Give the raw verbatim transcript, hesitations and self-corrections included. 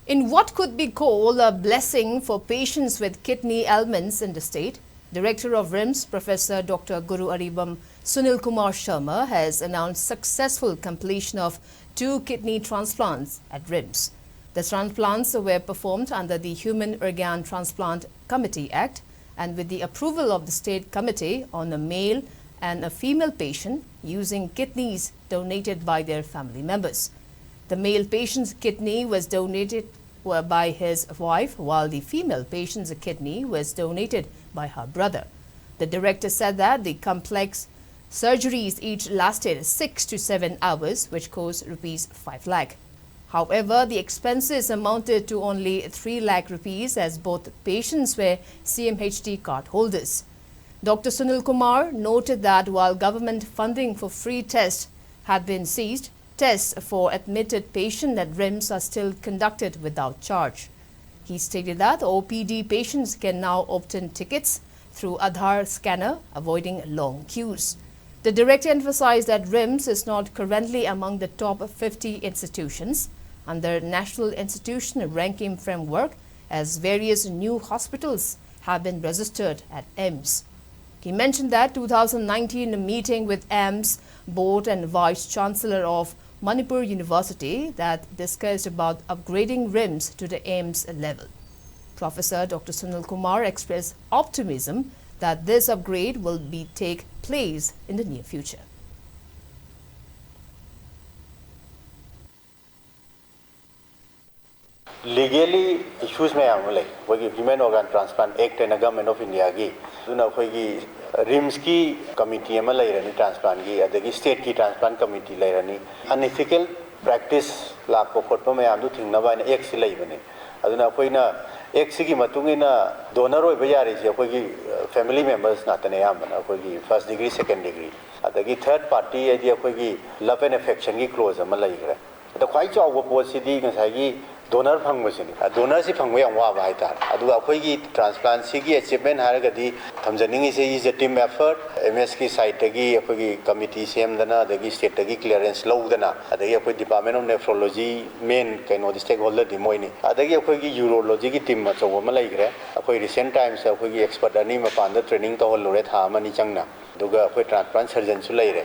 In what could be called a blessing for patients with kidney ailments in the state, Director of RIMS, Professor Doctor Guru Aribam Sunil Kumar Sharma, has announced successful completion of two kidney transplants at RIMS. The transplants were performed under the Human Organ Transplant Committee Act and with the approval of the state committee on a male and a female patient using kidneys donated by their family members. The male patient's kidney was donated, uh, by his wife, while the female patient's kidney was donated by her brother. The director said that the complex surgeries each lasted six to seven hours, which cost rupees five lakh. However, the expenses amounted to only three lakh rupees, as both patients were C M H T card holders. Doctor Sunil Kumar noted that while government funding for free tests had been ceased, tests for admitted patients at RIMS are still conducted without charge. He stated that O P D patients can now obtain tickets through Aadhaar scanner, avoiding long queues. The director emphasized that RIMS is not currently among the top fifty institutions under National Institution Ranking Framework, as various new hospitals have been registered at AIIMS. He mentioned that two thousand nineteen meeting with AIIMS board and Vice Chancellor of Manipur University that discussed about upgrading RIMS to the AIIMS level. Professor Doctor Sunil Kumar expressed optimism that this upgrade will be take place in the near future. Legally issues ꯃꯌꯥꯝ ꯑꯃ ꯂꯩ꯫ ꯑꯩꯈꯣꯏꯒꯤ Human Organ Transplant Act ꯍꯥꯏꯅ Government of Indiaꯒꯤ, ꯑꯗꯨꯅ ꯑꯩꯈꯣꯏꯒꯤ RIMSꯀꯤ committee ꯑꯃ ꯂꯩꯔꯅꯤ transplantꯀꯤ, ꯑꯗꯒꯤ stateꯀꯤ transplant committee ꯂꯩꯔꯅꯤ꯫ Unethical practice ꯂꯥꯛꯄ ꯈꯣꯠꯄ ꯃꯌꯥꯝꯗꯨ ꯊꯤꯡꯅꯕ ꯍꯥꯏꯅ actꯁꯤ ꯂꯩꯕꯅꯤ꯫ ꯑꯗꯨꯅ ꯑꯩꯈꯣꯏꯅ actꯁꯤꯒꯤ ꯃꯇꯨꯡ ꯏꯟꯅ donor ꯑꯣꯏꯕ ꯌꯥꯔꯤꯁꯦ ꯑꯩꯈꯣꯏꯒꯤ family members ꯉꯥꯛꯇꯅꯦ ꯑꯌꯥꯝꯕꯅ, ꯑꯩꯈꯣꯏꯒꯤ first degree, second degree, ꯑꯗꯒꯤ third party ꯍꯥꯏꯗꯤ ꯑꯩꯈꯣꯏꯒꯤ love and affectionꯒꯤ clause ꯑꯃ ꯂꯩꯈ꯭ꯔꯦ꯫ ꯑꯗ ꯈ꯭ꯋꯥꯏ ꯆꯥꯎꯕ ꯄꯣꯠꯁꯤꯗꯤ ꯉꯁꯥꯏꯒꯤ ꯗꯣꯅꯔ ꯐꯪꯕꯁꯤꯅꯤ꯫ ꯗꯣꯅꯔꯁꯤ ꯐꯪꯕ ꯌꯥꯝ ꯋꯥꯕ ꯍꯥꯏꯇꯥꯔꯦ꯫ ꯑꯗꯨꯒ ꯑꯩꯈꯣꯏꯒꯤ ꯇ꯭ꯔꯥꯟꯁꯄ꯭ꯂꯥꯟꯁꯤꯒꯤ ꯑꯦꯆꯤꯞꯃꯦꯟ ꯍꯥꯏꯔꯒꯗꯤ ꯊꯝꯖꯅꯤꯡꯉꯤꯁꯦ, is a team effort꯫ M ꯑꯦꯁꯀꯤ ꯁꯥꯏꯠꯇꯒꯤ ꯑꯩꯈꯣꯏꯒꯤ ꯀꯃꯤꯇꯤ ꯁꯦꯝꯗꯅ, ꯑꯗꯒꯤ ꯁ꯭ꯇꯦꯠꯇꯒꯤ ꯀ꯭ꯂꯤꯌꯥꯔꯦꯟꯁ ꯂꯧꯗꯅ, ꯑꯗꯒꯤ ꯑꯩꯈꯣꯏ ꯗꯤꯄꯥꯔꯠꯃꯦꯟ ꯑꯣꯐ ꯅꯦꯐ꯭ꯔꯣꯂꯣꯖꯤ ꯃꯦꯟ ꯀꯩꯅꯣꯗꯤ ꯁ꯭ꯇꯦꯛ ꯍꯣꯜꯗꯔꯗꯤ ꯃꯣꯏꯅꯤ꯫ ꯑꯗꯒꯤ ꯑꯩꯈꯣꯏꯒꯤ ꯌꯨꯔꯣꯂꯣꯖꯤꯒꯤ ꯇꯤꯝ ꯑꯆꯧꯕ ꯑꯃ ꯂꯩꯈ꯭ꯔꯦ꯫ ꯑꯩꯈꯣꯏ ꯔꯤꯁꯦꯟ ꯇꯥꯏꯝꯁꯇ ꯑꯩꯈꯣꯏꯒꯤ ꯑꯦꯛꯁꯄꯔꯠ ꯑꯅꯤ ꯃꯄꯥꯟꯗ ꯇ꯭ꯔꯦꯅꯤꯡ ꯇꯧꯍꯜꯂꯨꯔꯦ ꯊꯥ ꯑꯃꯅꯤ ꯆꯪꯅ꯫ ꯑꯗꯨꯒ ꯑꯩꯈꯣꯏ ꯇ꯭ꯔꯥꯟꯁꯄ꯭ꯂꯥꯟ ꯁꯔꯖꯟꯁꯨ ꯂꯩꯔꯦ꯫